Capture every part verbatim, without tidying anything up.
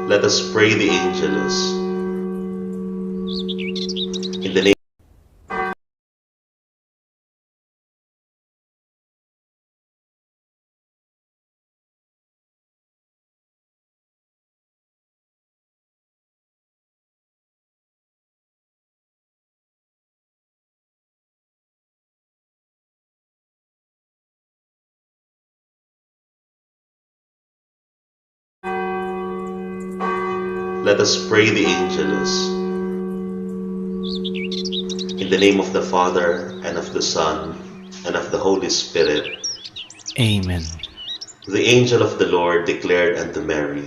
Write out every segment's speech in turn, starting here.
Let us pray the Angelus. In the name Let us pray the Angelus. In the name of the Father, and of the Son, and of the Holy Spirit. Amen. The angel of the Lord declared unto Mary,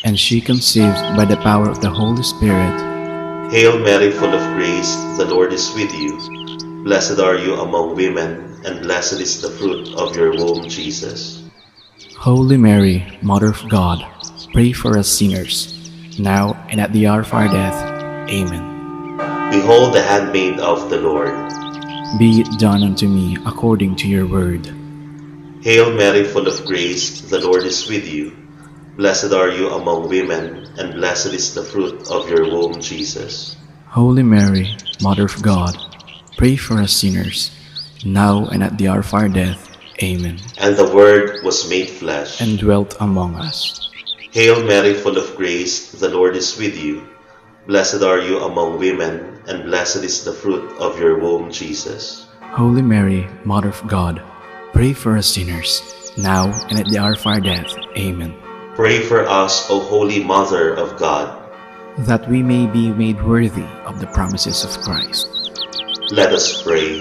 and she conceived by the power of the Holy Spirit. Hail Mary, full of grace, the Lord is with you. Blessed are you among women, and blessed is the fruit of your womb, Jesus. Holy Mary, Mother of God, pray for us sinners, now and at the hour of our death. Amen. Behold the handmaid of the Lord. Be it done unto me according to your word. Hail Mary, full of grace, the Lord is with you. Blessed are you among women, and blessed is the fruit of your womb, Jesus. Holy Mary, Mother of God, pray for us sinners, now and at the hour of our death. Amen. And the Word was made flesh and dwelt among us. Hail Mary, full of grace, the Lord is with you. Blessed are you among women, and blessed is the fruit of your womb, Jesus. Holy Mary, Mother of God, pray for us sinners, now and at the hour of our death. Amen. Pray for us, O Holy Mother of God, that we may be made worthy of the promises of Christ. Let us pray.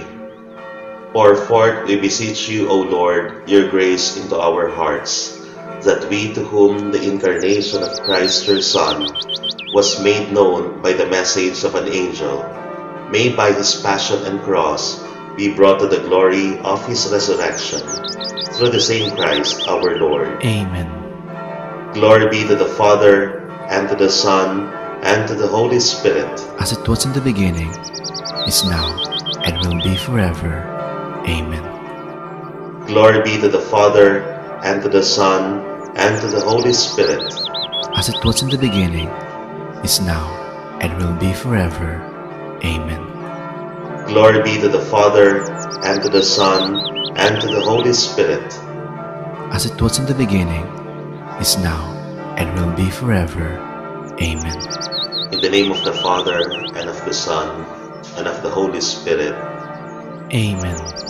Pour forth, we beseech you, O Lord, your grace into our hearts, that we, to whom the incarnation of Christ your Son was made known by the message of an angel, may by his passion and cross be brought to the glory of his resurrection. Through the same Christ our Lord. Amen. Glory be to the Father, and to the Son, and to the Holy Spirit. As it was in the beginning, is now, and will be forever. Amen. Glory be to the Father, and to the Son, and to the Holy Spirit. As it was in the beginning, is now, and will be forever. Amen. Glory be to the Father, and to the Son, and to the Holy Spirit. As it was in the beginning, is now, and will be forever. Amen. In the name of the Father, and of the Son, and of the Holy Spirit. Amen.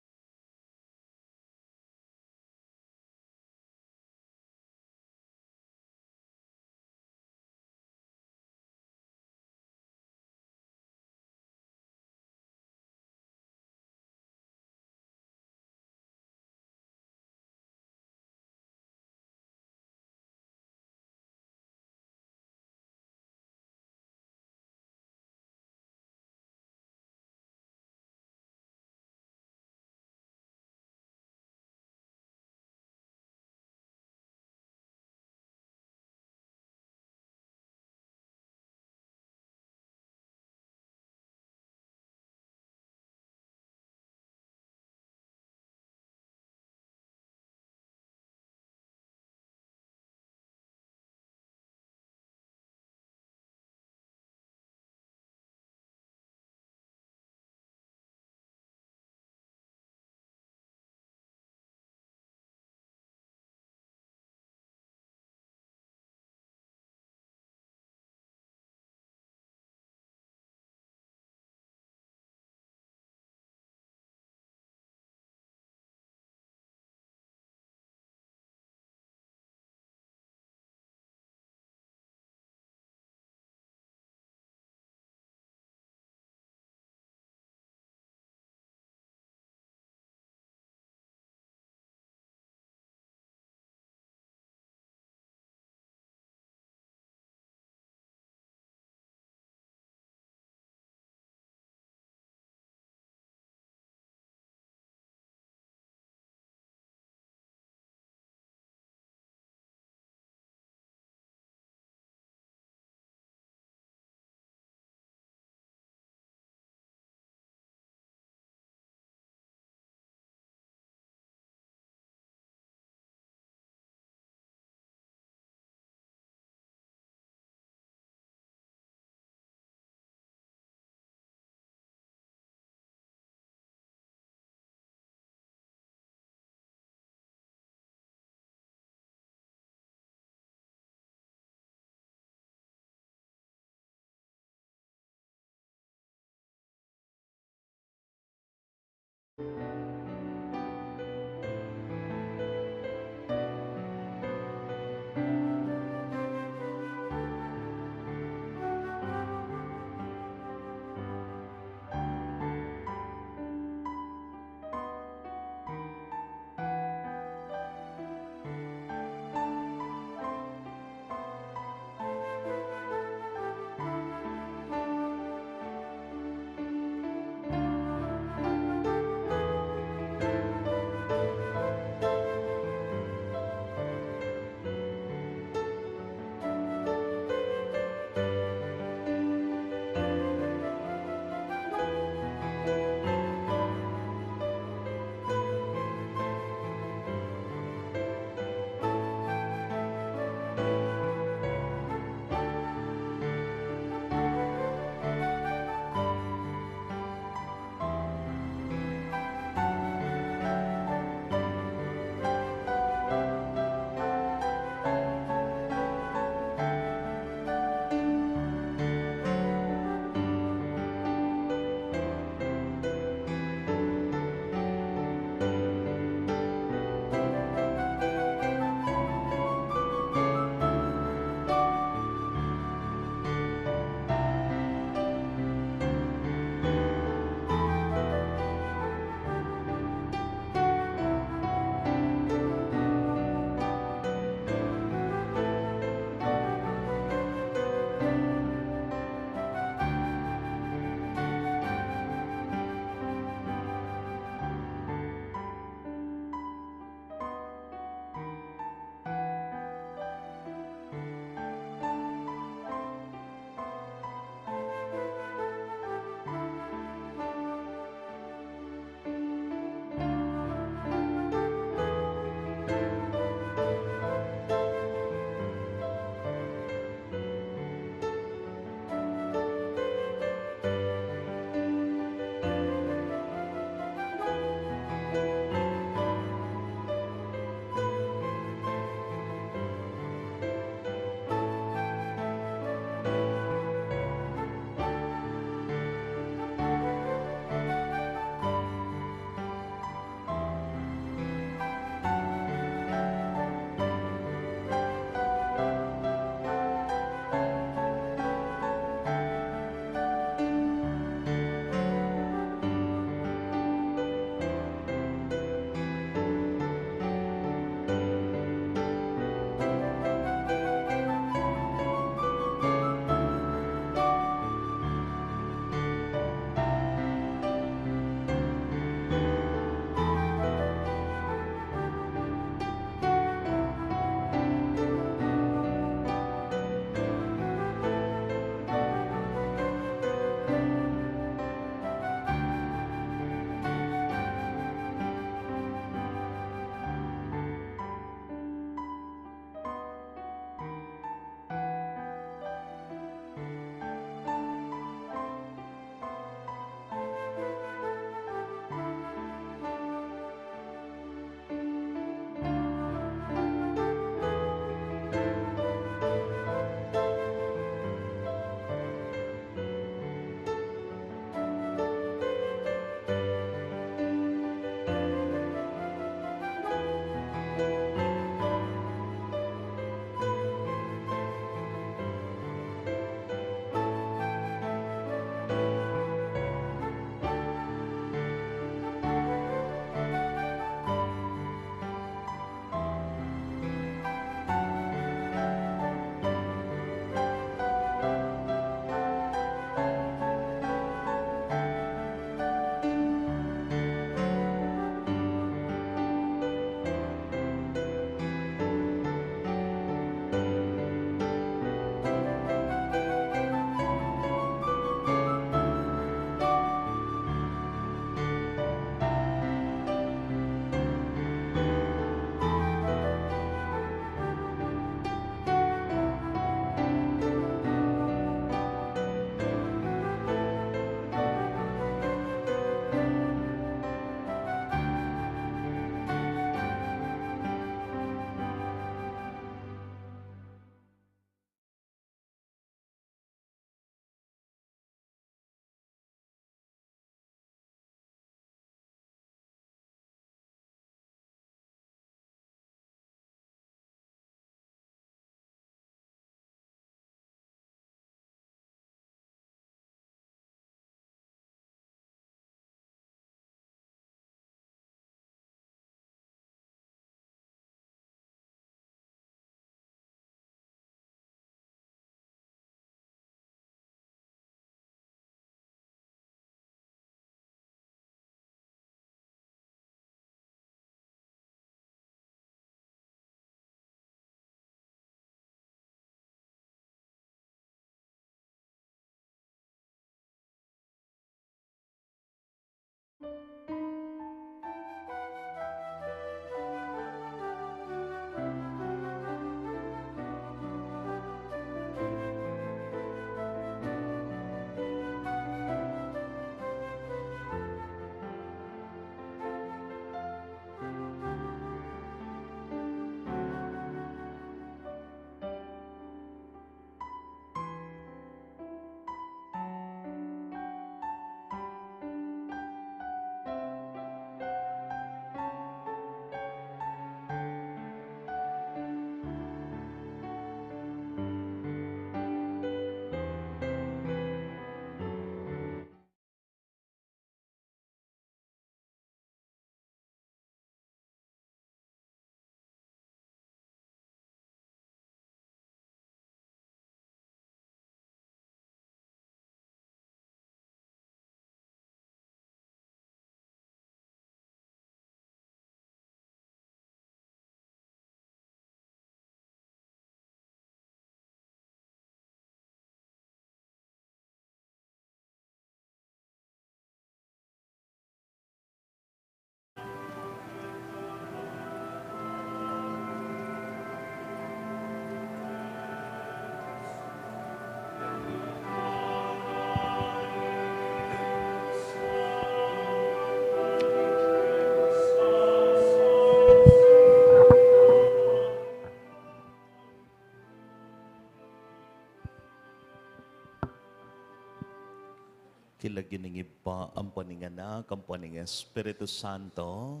King lagyu ning Ibpa, ampo ning Anak, ampo ning Espiritu Santo.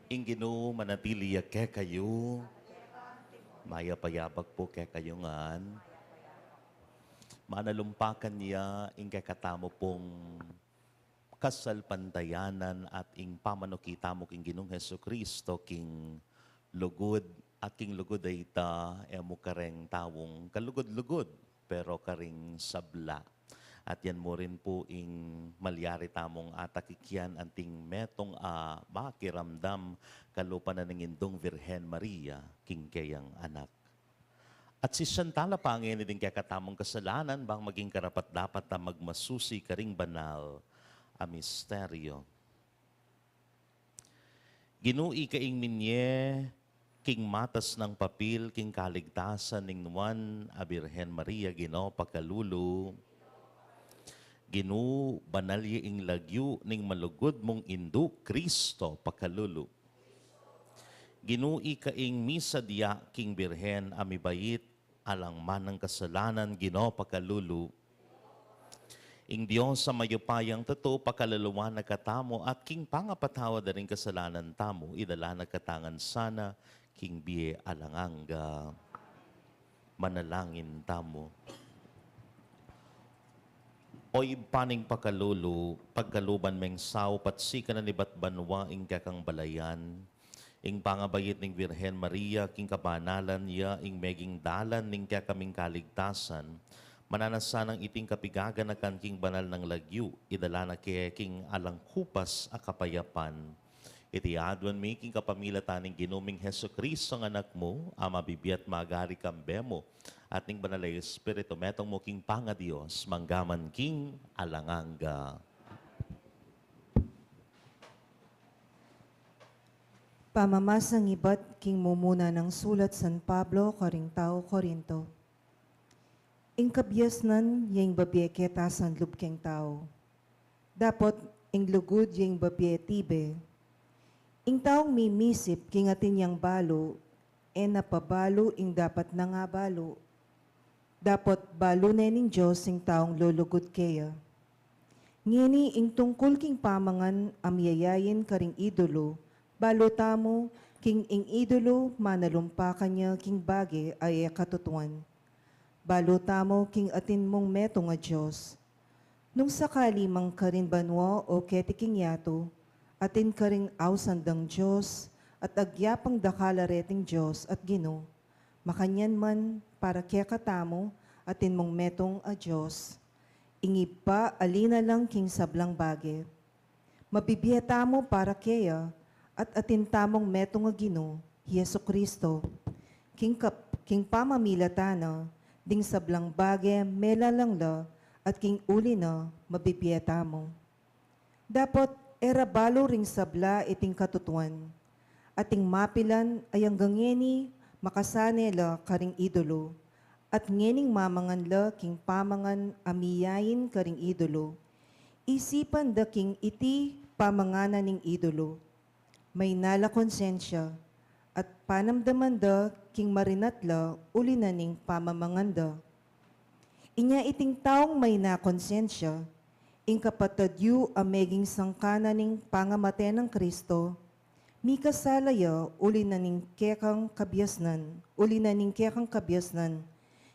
Ing Ginu manatili ya kekayu. Mayap a abak pu kekayu ngan. Manalumpakan ya ing kekatamu pung kasalpantayanan at ing pamanyawad tamu king Ginung Jesucristo, king lugud, at king lugud a ita, e mu kareng taung kalugud-lugud, pero karing sabla. At yan mu rin pu ing malyari tamung atakik yan anting metung a makiramdam kalupa na ning Indung Virgen Maria king keyang anak. At sisian tala pa ngeni ding kekatamung kasalanan, bang maging karapat-dapat a magmasusi karing banal a misteryo. Ginu, ika ing minye king matas nang papil king kaligtasan ning nuan a Birhen Maria, Ginu, pakalulu. Ginu, banal ya ing lagyu ning malugud mung Indu, Kristo, pakalulu. Ginu, ika ing misadya king Birhen a mibait, alang manang kasalanan, Ginu, pakalulu. Ing Dios a mayupayang tutu, pakaluluan na katamu, at king pangapatawad da ring kasalanan tamu, idala na katamu ngan sana king bie alang angga. Manalangin tamu. O Ibpa ning pakalulu, pagkaluban meng saup at sikanan ibat banua ing kekang balayan, ing pangabait ning Birhen Maria king kabanalan ya ing meging dalan ning kekaming kaligtasan, mananu na sanang iting kapigaganakan king banal nang lagyu, idala na ke king alang kupas a kapayapan. Iti aduan mi king kapamilatan ning Ginu ming Jesucristo a Anak mu, a mabibie at magari kambe mu, at ning Banal a Espiritu, metung mu king pangaDios, mangga man king alang angga. Pamamasang ibat king mumuna nang sulat San Pablo karing tau Corinto. Ing kabiasnan ya ing babie keta sanlub keng tau. Dapot ing lugud ya ing babie tibe. Ing taung mimisip king atin yang balu, e na pa balu ing dapat nang abalu. Dapot balu ne ning Dios ing taung lulugud keya. Ngeni ing tungkul king pamangan a miyayain karing idulu, balu tamu king ing idulu manalumpakan ya king bage a e katutuan. Balu tamu king atin mung metung a Dios. Nung sakali mang karin banua o keti king yatu, atin karing ausan dang Dios, at agyapang dakal a reting Dios at Ginu, makanyan man para kekatamu atin mung metung a Dios. Ing Ibpa a linalang king sablang bage. Mabibie tamu para keya, at atin tamung metung a Ginu, i Jesucristo. King kap-, king pamamilatan na, ding sablang bage melalang la, at king uli na, mabibie tamu. Dapot, E ra balu ring sabla iting katutuan. Ating mapilan a anggang ngeni makasane la karing idolo, at ngening mamangan la king pamangan a miyain karing idolo, isipan da king iti pamanganan ning idolo. Maina la konsensya, at panamdaman da king marinat la uli na ning pamamangan da. Inya iting taung maina konsensya, ing kapatad yu a meging sangkan na ning pangamate nang Kristo, mikasala ya uli na ning kekang kabiasnan, uli na ning kekang kabiasnan,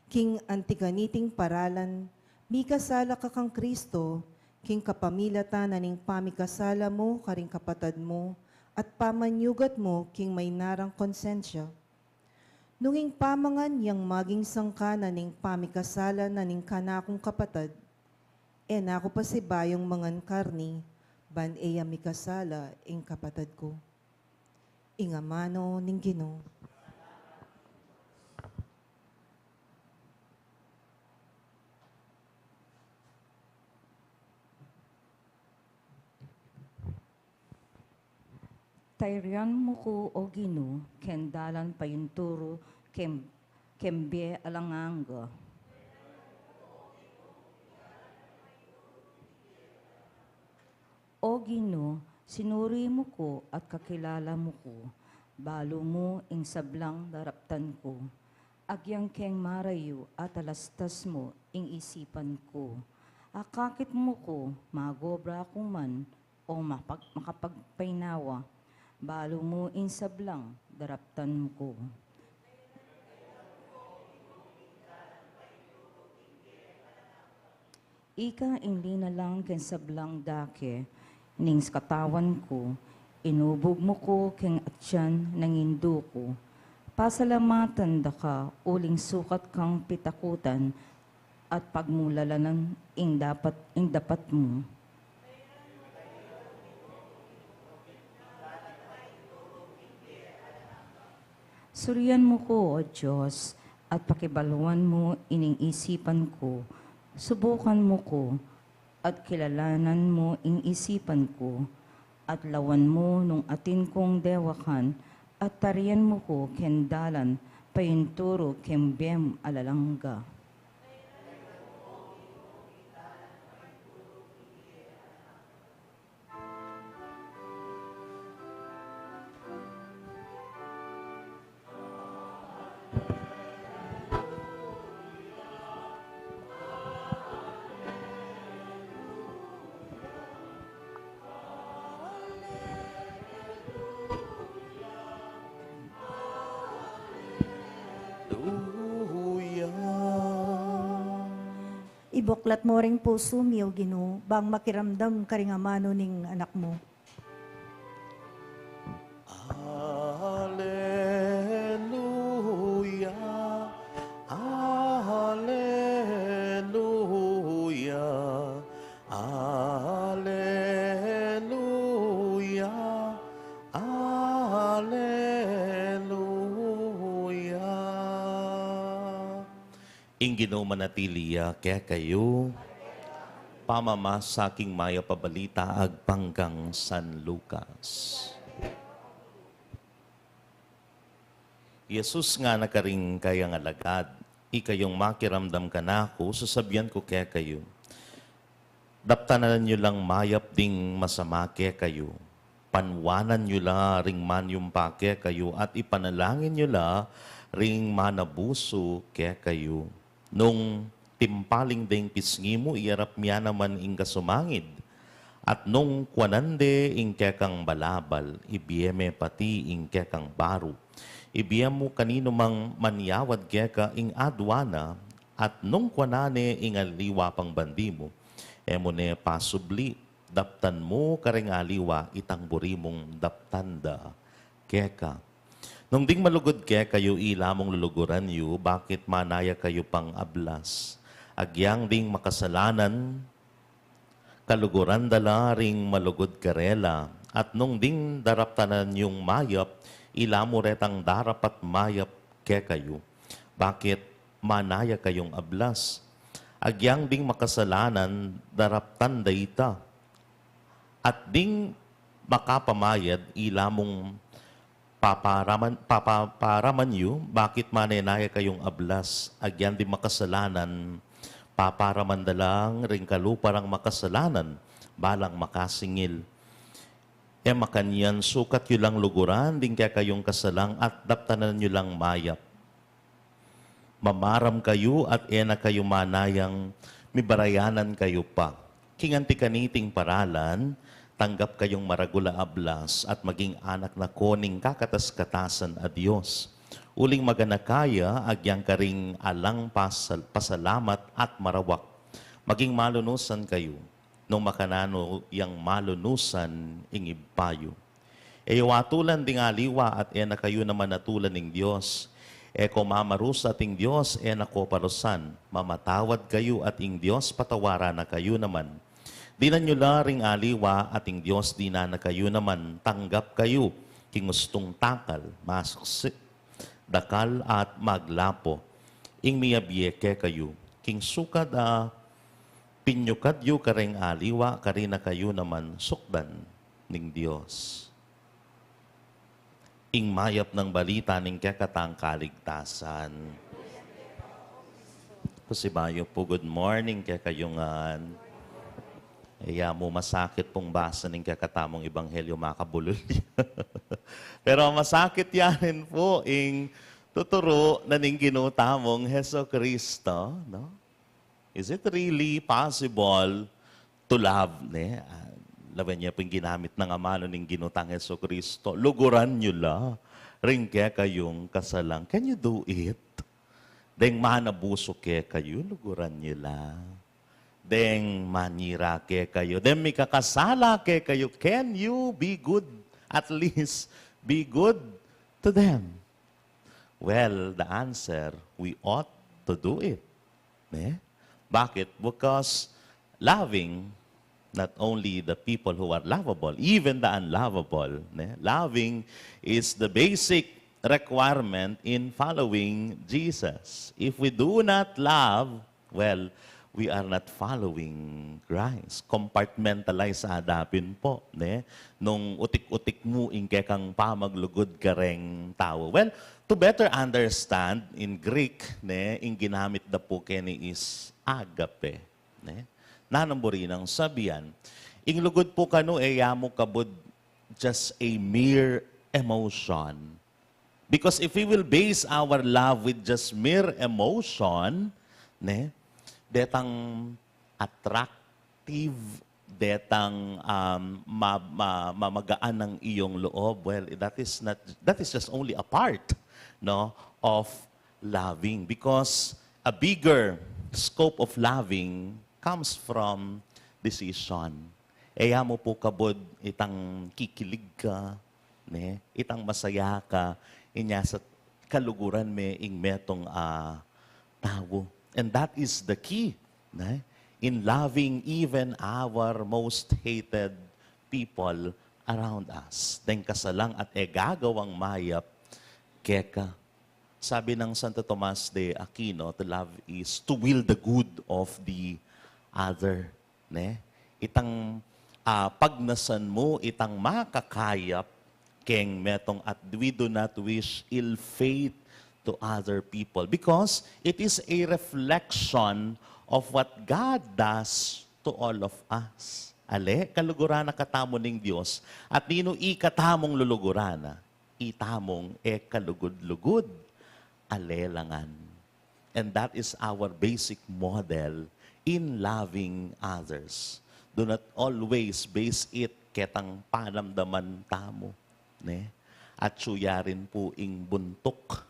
king anti kaniting paralan, mikasala ka kang Kristo, king kapamilatan na ning pamikasala mu karing kapatad mu, at pamanyugat mu king maina rang konsensya. Nung ing pamangan yang maging sangkan na ning pamikasala na ning kanakung kapatad, e na ku pasibayung mangan karni, ban e ya mikasala ing kapatad ku. Ing amanu ning Ginu. Tayrian mu ku, O Ginu, ken dalan payinturu kem-, kem bie alang angga. O Ginu, sinuri mu ku at kakilala mu ku, balu mu ing sablang daraptan ku. Agyang keng marayu at alastas mu ing isipan ku. Akakit mu ku, magobra ku man, o mapag-, makapagpainawa, balu mu ing sablang daraptan mu ku. Ika ing linalang king sablang dake ning katawan ku, inubug mu ku king atian nang indu ku. Pasalamatan da ka uling sukat kang pitakutan at pagmulalanan ing dapat, ing dapat mu. Surian mu ku, O Dios, at pakibaluan mu ining isipan ku. Subukan mu ku, at kilalanan mu ing isipan ku. At lawan mu nung atin kung dewakan, at tarian mu ku ken dalan payinturu king biem alang angga. Hallelujah. Ibuklat mu ring pusu mi, O Ginu, bang makiramdam karing amanu ning anak mu. Alleluia, alleluia, alleluia, alleluia. Ing Ginu manatili ya kekayu. Pamamasa king mayap a balita agpang kang San Lucas. Jesus ngana karing kayang alagad, ikayung makiramdam kanaku, sasabian ku kekayu, daptanan yu lang mayap ding masama kekayu. Panwanan yu la ring manyumpa kekayu at ipanalangin yu la ring manabusu kekayu. Nung timpaling deng pisngi mu, iyarap mya naman ing kasumangid. At nung kuanan de ing kekang balabal, ibie me pati ing kekang baru. Ibie mu kaninumang manyawad keka ing adua na, at nung kuanan ne ing aliwa pang bandi mu, e mu ne pasubli, daptan mu karing aliwa itang buri mung daptan da keka. Nung ding malugud kekayu ila mung luluguran yu, bakit manaya kayu pang ablas? Agyang ding makasalanan, kaluguran da la ring malugud karela, at nung ding daraptanan yung mayap, ila mu retang darapat mayap kekayu. Bakit manaya kayung ablas? Agyang ding makasalanan, daraptan da ita. At ding makapamayad, ila mung paparaman, papa-, paraman yu, bakit manenaya kayung ablas, agyang ding makasalanan, paparaman da lang ring kalupa rang makasalanan, balang makasingil. E makanyan, sukat yu lang luguran ding kekayung kasalang at daptanan yu lang mayap. Mamaram kayu at e na kayu manayang mibarayanan kayu pa. King anti kaniting paralan, tanggap kayung maragul a ablas at maging anak na ko ning kakatas-katasan a Dios. Uling maganaka ya, agyang karing alang pasal-, pasalamat at marawak. Maging malunusan kayu, nung makananu yang malunusan ing Ibpa yu. E yu atulan ding aliwa at e na kayu naman atulan ning Dios. E ko mamarusa at ing Dios e na ko parusan. Mamatawad kayu at ing Dios patawaran na kayu naman. Dinan yu la ring aliwa at ing Dios dinan na kayu naman. Tanggap kayu king ustung takal, masuksi, dakal at maglapo ing miyabie kekayu. King sukad a pinyukad yu kareng aliwa, karin na kayu naman sukdan ning Dios. Ing mayap nang balita ning kekatang kaligtasan. Pasibayu pu, good morning kekayu ngan. E ya mu masakit pung basa ning kekatamung ebanghelyo, makabulul ya. Pero masakit ya rin pu ing tuturu na ning Ginu tamung Jesucristo, no? Is it really possible to love, ne? Ah, lawen ya pu ing ginamit nang amanu ning Ginu tang Jesucristo. Luguran yu la ring kekayung kasalang. Can you do it? Deng manabusu kekayu, luguran yu la. Deng manira kekayu, deng mikakasala kekayu, can you be good? At least, be good to them. Well, the answer, we ought to do it. Ne? Bakit? Because loving not only the people who are lovable, even the unlovable, ne? Loving is the basic requirement in following Jesus. If we do not love, well, we are not following Christ. Compartmentalize adapin pu, ne? Nung utik-utik mu ing kekang pamaglugud kareng tau. Well, to better understand, in Greek, ne, ing ginamit da pu keni is agape, ne? Nanung buri nang sabian? Ing lugud pu kanu e ya mu kabud just a mere emotion. Because if we will base our love with just mere emotion, ne, detang attractive, detang, um, ma-, ma-, mamagaan ang iyong loob, well, that is not, that is just only a part, no, of loving. Because a bigger scope of loving comes from decision. E ya mu pu kabud itang kikilig ka, ne? Itang masaya ka, inya sa kaluguran me ing metung a tau. And that is the key, ne? In loving even our most hated people around us. Deng kasalang at e gagawang mayap keka. Sabi nang Santo Tomas de Aquino, to love is to will the good of the other. Ne? Itang, ah, pagnasan mu itang makakayap keng metung at we do not wish ill fate to other people because it is a reflection of what God does to all of us. Ale, kaluguran na katamu ning Dios, at ninu ikatamung luluguran na, itamung e kalugud-lugud. Ale la ngan. And that is our basic model in loving others. Do not always base it ketang panamdaman tamu, ne? At suya rin pu ing buntuk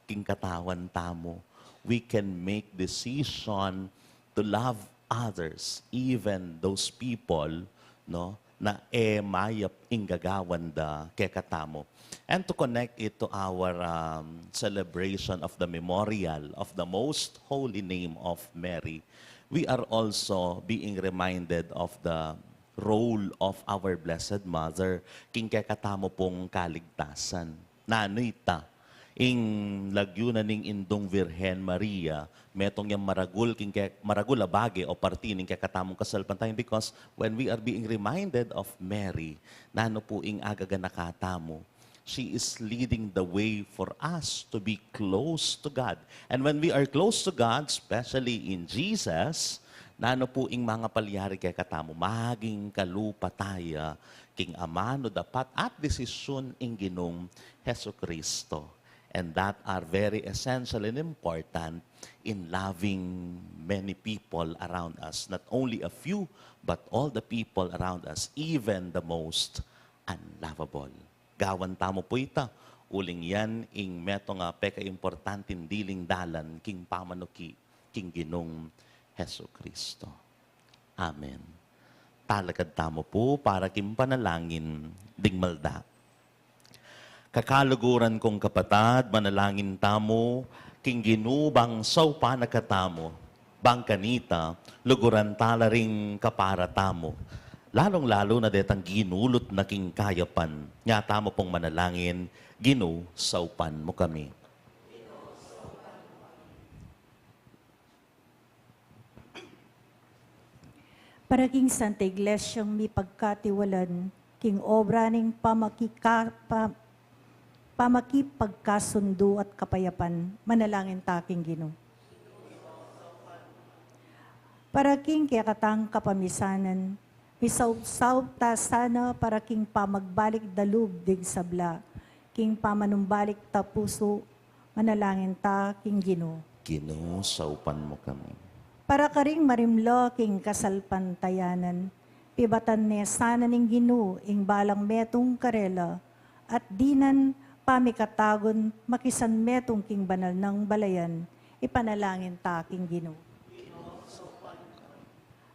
king katawan tamu. We can make decision to love others, even those people, no, na e mayap ing gagawan da kekatamu. And to connect it to our, um, celebration of the memorial of the Most Holy Name of Mary, we are also being reminded of the role of our Blessed Mother king kekatamu pung kaligtasan. Nanu ita? Ing lagyu na ning Indung Virgen Maria, metung yang maragul king ke-, maragul a bage o parti ning kekatamung kasalpantayan, because when we are being reminded of Mary, nanu pu ing agaganaka tamu? She is leading the way for us to be close to God. And when we are close to God, especially in Jesus, nanu pu ing mangapalyari kekatamu? Maging kalupa taya king amanu, dapat at desisyun ing Ginung Jesucristo. And that are very essential and important in loving many people around us. Not only a few, but all the people around us, even the most unlovable. Gawan tamu pu ita, uling yan ing metung a pekaimportanting diling dalan king pamanuki king Ginung Jesucristo. Amen. Talakad tamu pu para king panalangin ding malda. Kakaluguran kung kapatad, manalangin tamu king Ginu bang saupan na katamu, bang kanita luguran tala ring kapara tamu, lalung-lalu na detang ginulut na king kayapan. Nya tamu pung manalangin: Ginu, saupan mu kami. Para king Santa Iglesia mipagkatiwalan king obra ning pamakika-, pa-, pamakipagkasundu at kapayapan, manalangin ta king Ginu. Para king kekatang kapamisanan, misaup-saup ta sana para king pamagbalik da lub ding sabla, king pamanumbalik ta pusu, manalangin ta king Ginu. Ginu, saupan mu kami. Para karing marimla king kasalpantayanan, pibatan ne sana ning Ginu ing balang metung karela, at dinan pamikatagun makisan metung king banal nang balayan, ipanalangin ta king Ginu.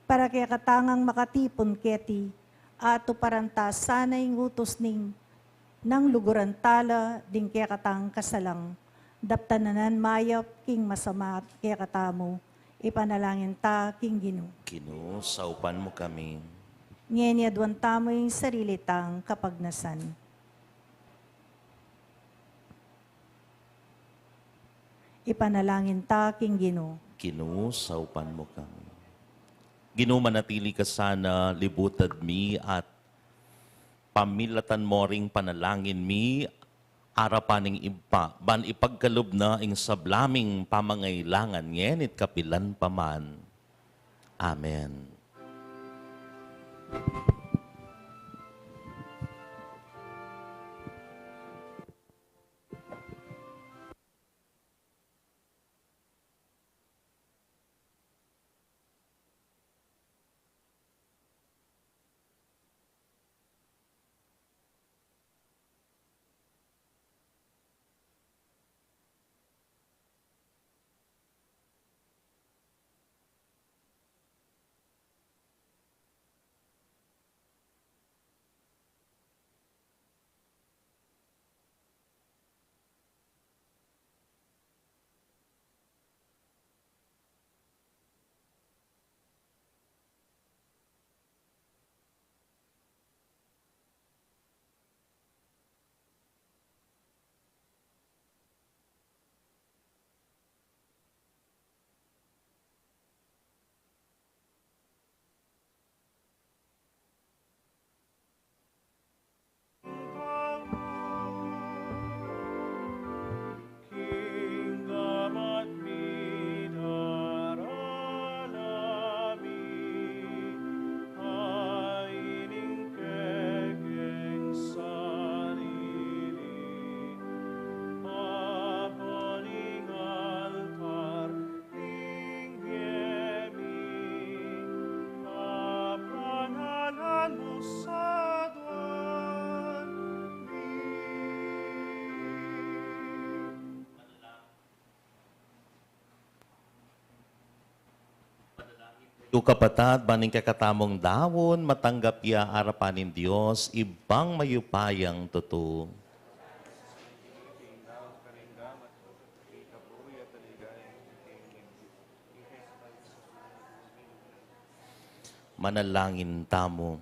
Para kekatang makatipun keti, atuparan ta sana ing utus ning nang luguran tala ding kekatang kasalang, daptan na nang mayap king masama kekatamu, ipanalangin ta king Ginu. Ginu, saupan mu kami. Ngeni aduan tamu ing sarili tang kapagnasan. Ipanalangin ta king Ginu. Ginu, saupan mu kami. Ginu, manatili ka sana libutad mi at pamilatan mo ring panalangin mi, arapan ning Ibpa, ban ipagkalub na ing sabla ming pamangailangan, ngeni't kapilan pa man. Amen. Yu kapatad, ban ing kekatamung daun matanggap ya arapan ning Dios, Ibpang mayupayang tutu. Manalangin tamu.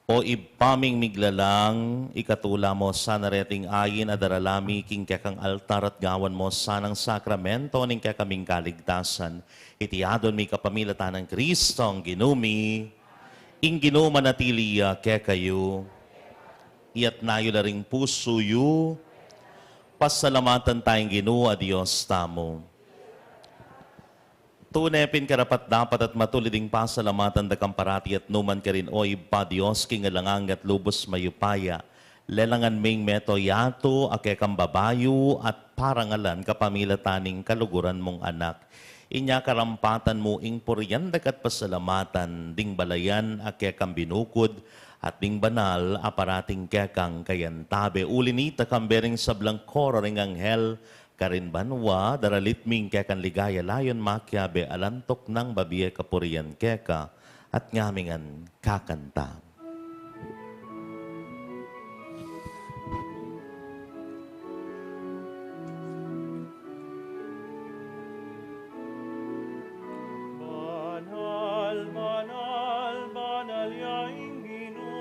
O Ibpa ming miglalang, ikatula mu sana reting ain a darala mi king kekang altar at gawan mu sanang sakramento ning kekaming kaligtasan. Iti adwan mi kapamilatan nang Kristong Ginu mi. Ing Ginu manatili ya kekayu. Iyatas yu la ring pusu yu. Pasalamatan taya ing Ginu a Dios tamu. Tune pin karapat-dapat at matulid ing pasalamatan da kang parati at nukarin man, O Ibpa Dios, king alang angga at lubus mayupaya. Lelangan ming meto yatu a kekang babayu at parangalan kapamilatan ning kaluguran mung Anak. Inya karampatan mu ing purian da ka at pasalamatan ding balayan a kekang binukud at ding banal a parating kekang kayantabe. Uli na nita, kambe ring sablang koro ring anghel karin banua, daralit mi ing kekang ligaya layun makiabe alang tuknang babie kapurian keka, at ngaming kakanta. Banal, banal, banal ya ing Ginu,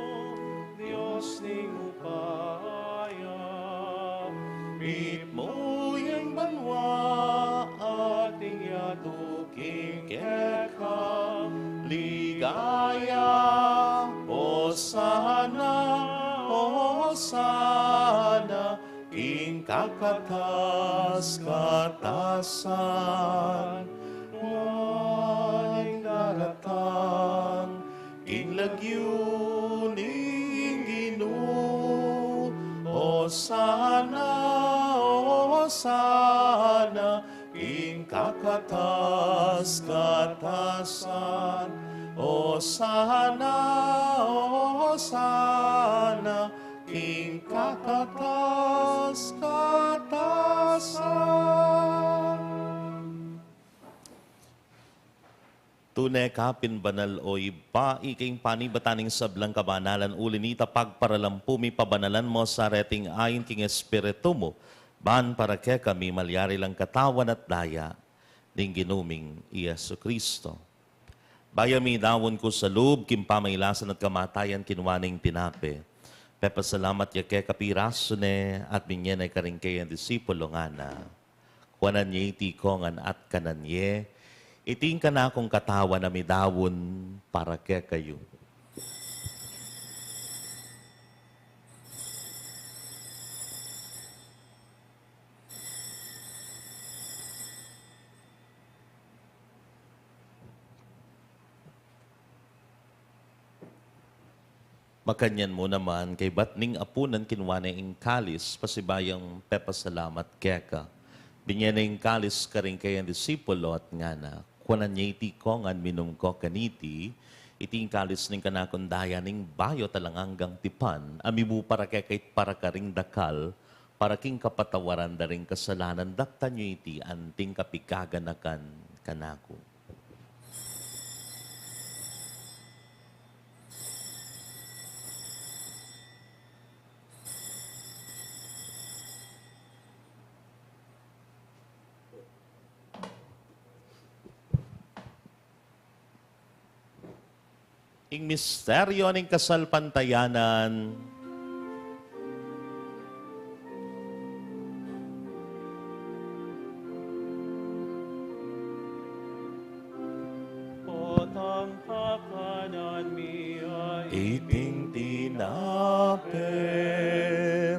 Dios ning upaya. Mitmu ya ing banua at ing yatu king kekang ligaya. Osana, osana king kakatas-katasan. Nuan ing daratang king lagyu ning Ginu. Osana, osana king kakatas-katasan. Osana, osana king kakatas-katasan. Tune ka pin banal, O Ibpa, ika ing panibatan ning sablang kabanalan, uli na nita pagparalampu mi pabanalan mu sa reting ain king Espiritu mu, ban para kekami malyari lang katawan at daya ning Ginu ming i Jesucristo. Bayu mi daun ku sa lub king pamailasan at kamatayan, kinua ne ing tinape, pepasalamat ya keka, pirasu ne at binye ne karing kayang disipulo, ngana: Kuanan ye iti kongan at kanan ye. Iti ing kanakung katawan a midaun para kekayu. Makanyan mu naman, kaybat ning apunan, kinua ne ing kalis, pasibayu yang pepasalamat keka, binye ne ing kalis karing kayang disipulo at ngana: Kuanan ye iti kongan, minum ko kaniti, iti ing kalis ning kanakung daya ning bayu at alang anggang tipan, a mibu para kekayu at para karing dakal, para king kapatawaran da ring kasalanan. Daptan yu iti anting kapigaganakan kanaku. Ing misteryo ning kasalpantayanan. Potang kakanan mi ay iting tinape,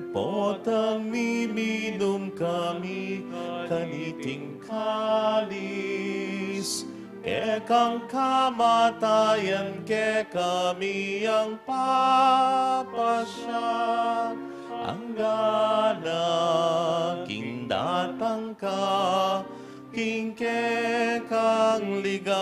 potang miminum kami kaniting kalis, kekang kamatayan kekami yang papasya, anggana king datang ka king kekang ligaya.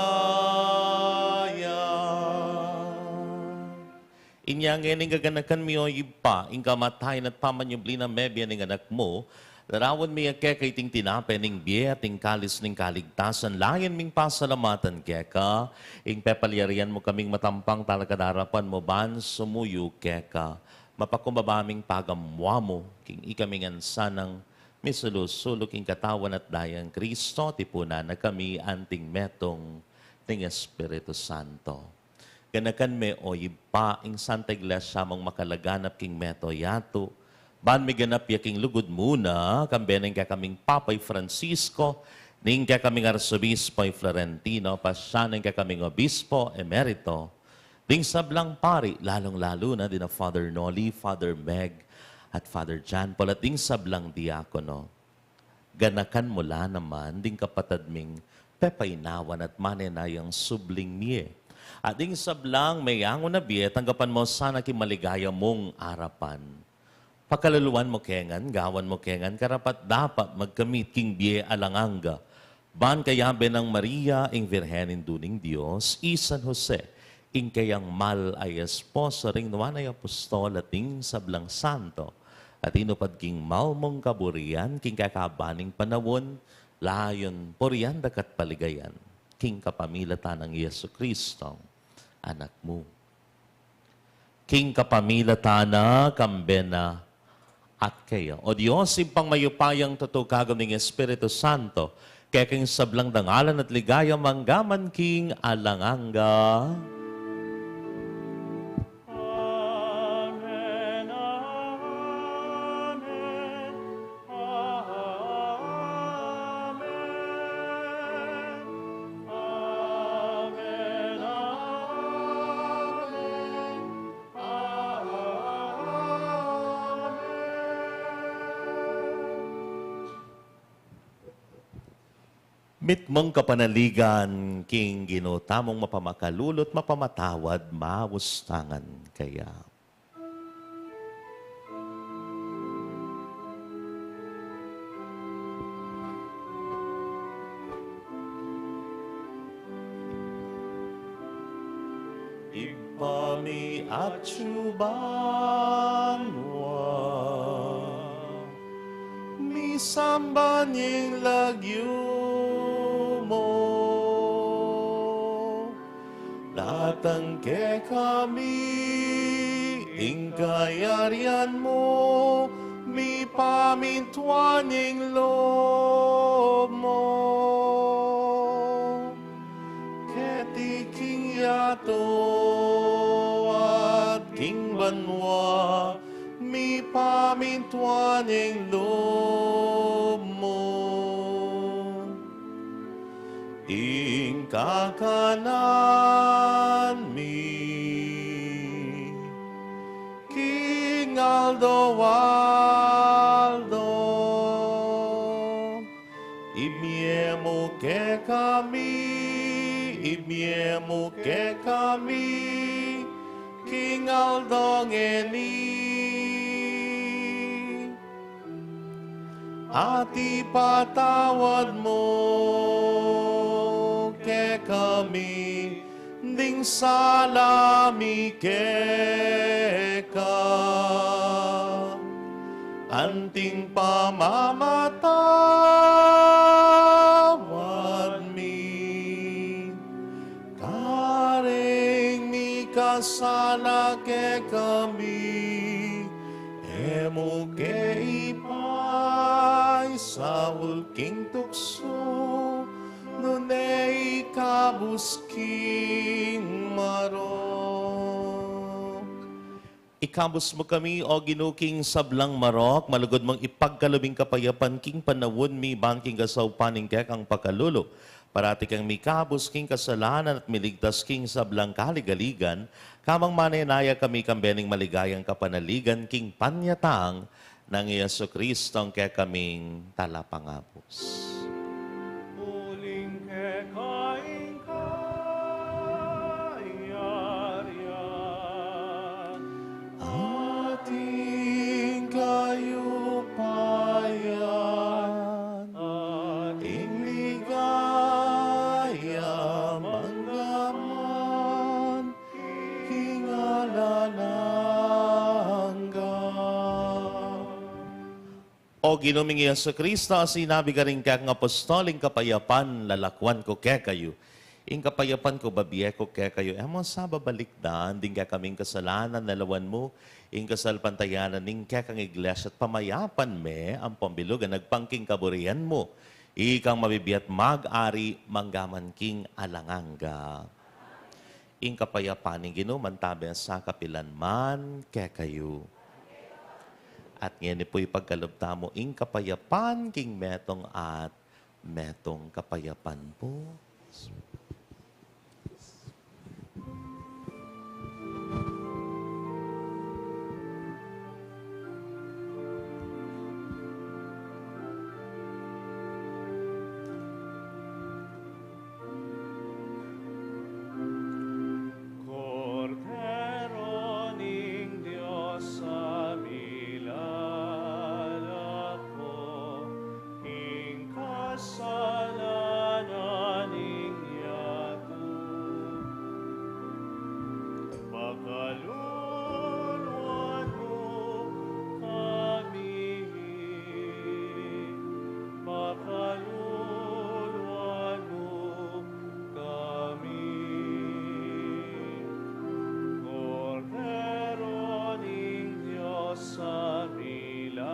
Inya ngeni, gaganakan mi, O Ibpa, ing kamatayan at pamanyubli nang mebie ning Anak mu, daraun mi keka iting tinape ning bie at ing kalis ning kaligtasan, layan ming pasalamatan keka ing pepalyarian mu kaming matampang talakad king arapan mu ban sumuyu keka. Mapakumbaba ming pagamua mu king ikami ngan sanang misulu-sulu king katawan at daya nang Kristo, tipunan na kami anting metung ning Espiritu Santo. Ganakan me, o Ibpa, ing Santa Iglesia mung makalaganap king mabilug a yatu, ban miganap ya king lugud mu na, kambe ning kekaming Papa i Francisco, ning kekaming Arsobispo i Florentino, pasian ning kekaming Obispo Emerito, ding sablang pari, lalung-lalu na dina Father Noli, Father Meg, at Father John Paul, at ding sablang diakono. Ganakan mu la naman ding kapatad ming pepainawan at manenayang subling mie. At ding sablang meyangu na bie, tanggapan mu sana king maligaya mung arapan. Pakaluluan mu ke ngan, gawan mu ke ngan karapat-dapat magkamit king bie alang angga. Ban kayabe nang Maria, ing Virgen Indu ning Dios, i San Jose, ing kayang mal a esposo, ring nuan a apostol at ding sablang santo, a tinupad king mal mung kaburian king kekaban ning panaun, layun purian da ka't paligayan king kapamilatan nang Jesucristo, Anak mu. King kapamilatan na, kambe na, at keya. O Dios, Ibpang mayupayang tutu, kagum ning Espiritu Santo, keka ing sablang dangalan at ligaya manggaman king alang angga. Amen, amen, amen, amen, amen. Mitmung kapanaligan king Ginu tamung mapamakalulu at mapamatawad, mamustangan kaya. Ibpa mi atsu ka banua, misamban ya ing lagyu mu, datang kekami ing kayarian mu, mipamintuan ing lub mu keti king yatu at king banua, mipamintuan ing lub mu. Ing kakanan mi king aldo-aldo ibie mu kekami, ibie mu kekami king aldo ngeni. At ipatawad mu kekami ding sala mi keka, anting pamamatawad mi karing mikasala kekami. E mu ke ipaisaul king tuksu, nune ikabus king marok. Ikabus mu kami, O Ginu, king sablang marok, malugud mung ipagkalub ing kapayapan king panaun mi, ban king kasaupan ning kekang pakalulu, parati kang mikabus king kasalanan at miligtas king sablang kaligaligan, kamang manenaya kami kambe ning maligayang kapanaligan king panyatang nang Jesucristong kekaming Talapangabus. Uling keka ing kayarian, at ing kayupayan, at ing ligaya manggaman king alang angga. O Ginu ming Jesucristo, a sinabi karing kekang apostol, ing kapayapan lalakwan ku kekayu, ing kapayapan ku babie ku kekayu. E mu sa babalikdan ding kekaming kasalanan, lawan mu ing kasalpantayanan ning kekang iglesia at pamayapan me ampon bilug a agpang king kaburian mu. Ikang mabibie at mag-ari manggaman king alang angga. Ing kapayapan ning Ginu mantabe sa kapilan man kekayu. At ngeni pu ipagkalub tamu ing kapayapan king metung at metung kapayapan pu. Kordero ning Dios a milalako king kasalanan ning yatu. Pakaluluan mu kami, pakaluluan mu kami. Kordero ning Dios a milalako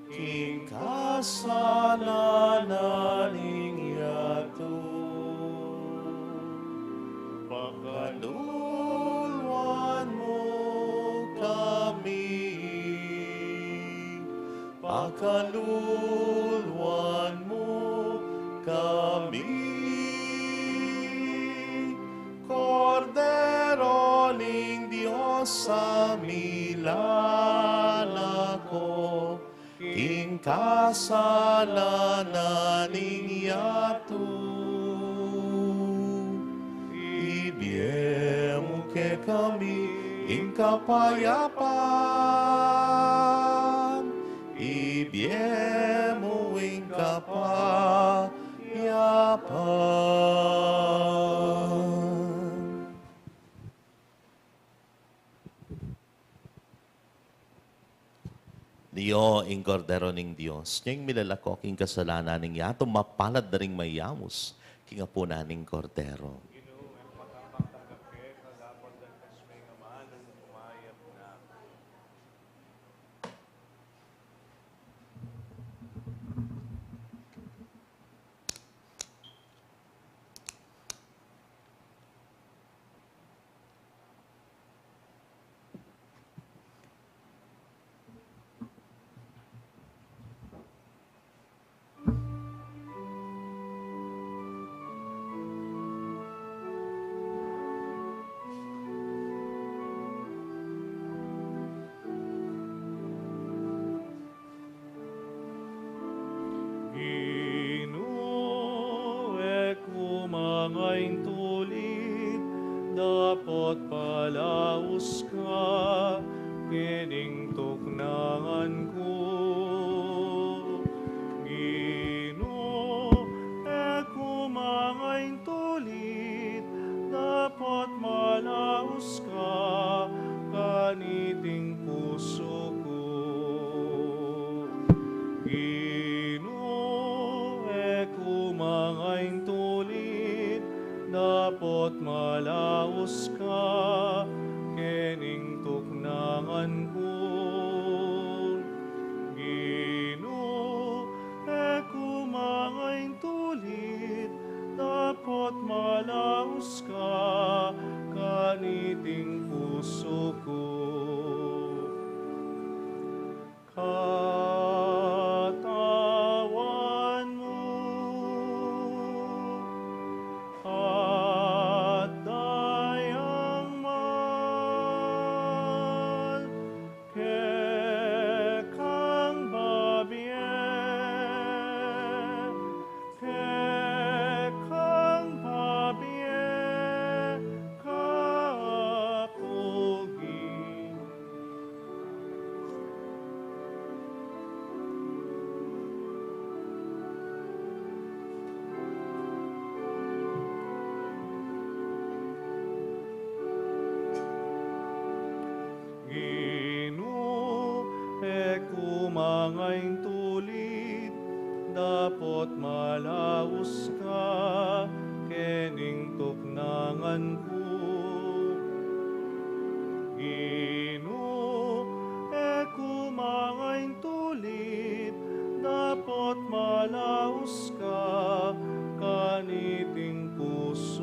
king kasalanan ning yatu. Pakaluluan mu kami, pakaluluan mu kami. Kordero ning Dios a milalako king kasalanan ning yatu. Ibie mu kekami ing kapayapan, ibie mu ing kapayapan. Nio ing Kordero ning Dios, nia ing milalako king kasalanan ning yatu. Mapalad da ring mayaus king apunan ning Kordero. Ginu, e ku mangaintulid, dapot palaus ka kening tuknangan ku. Ginu, e ku mangaintulid, dapot malaus ka kaniting pusu ku. Ginu, e ku mangaintulid, dapot malaus ka kening tuknangan ku. Ginu, e ku mangaintulid, dapot malaus ka kaniting pusu ku. Katawan mu at dayang mal kekang babie, kekang babie, kapugi. Ginu, e ku mangaintulid, dapot malaus ka kening tuknangan ku. Ginu, e ku mangaintulid, dapot malaus ka kaniting pusu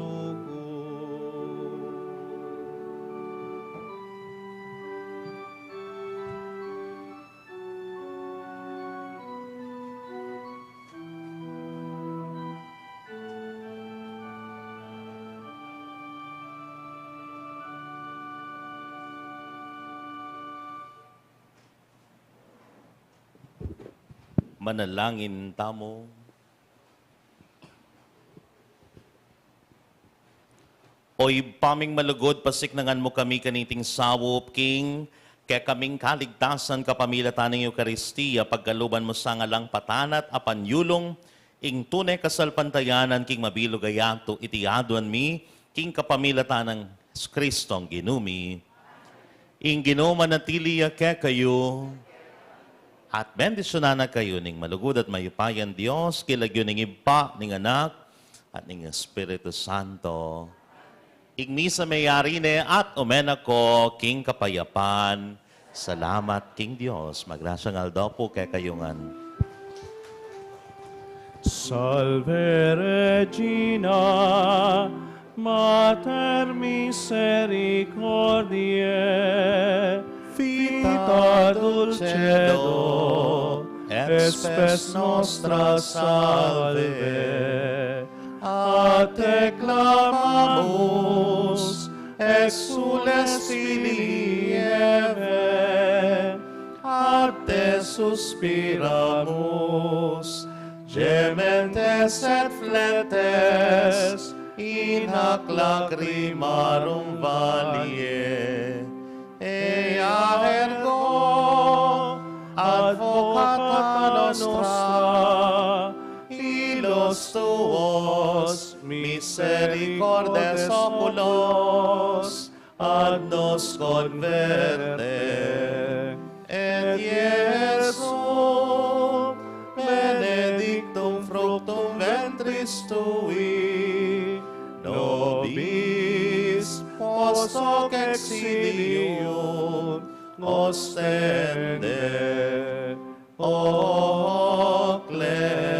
Manalangin tamu. O Ibpa ming malugud, pasiknangan mu kami kaniting saup king kekaming kaligtasan kapamilatan ning Eukaristia, pagkaluban mu sa ngalang patanat a panyulung ing tune kasalpantayanan king mabilug a yatu, iti aduan mi king kapamilatan nang Kristong Ginu mi. Ing Ginu manatili ya kekayu. At bendisyunan na kayu ning malugud at mayupayang Dios, king lagyu ning Ibpa, ning Anak, at ning Espiritu Santo. Ing misa meyari ne at ume na ko king kapayapan. Salamat king Dios. Magrasyang aldo pu kekayu ngan. Salve Regina, Mater misericordiae, Vita dulcedo et spes nostra salve. A te clamamus, exsules filii Evae, a te suspiramus, gementes et fletes in hac lacrimarum vallei. Ea ergo advocata nostra, illos tuos misericordes oculos ad nos converte. Et Iesum benedictum fructum ventris tui, nobis post hoc exilium ostende. O clemente.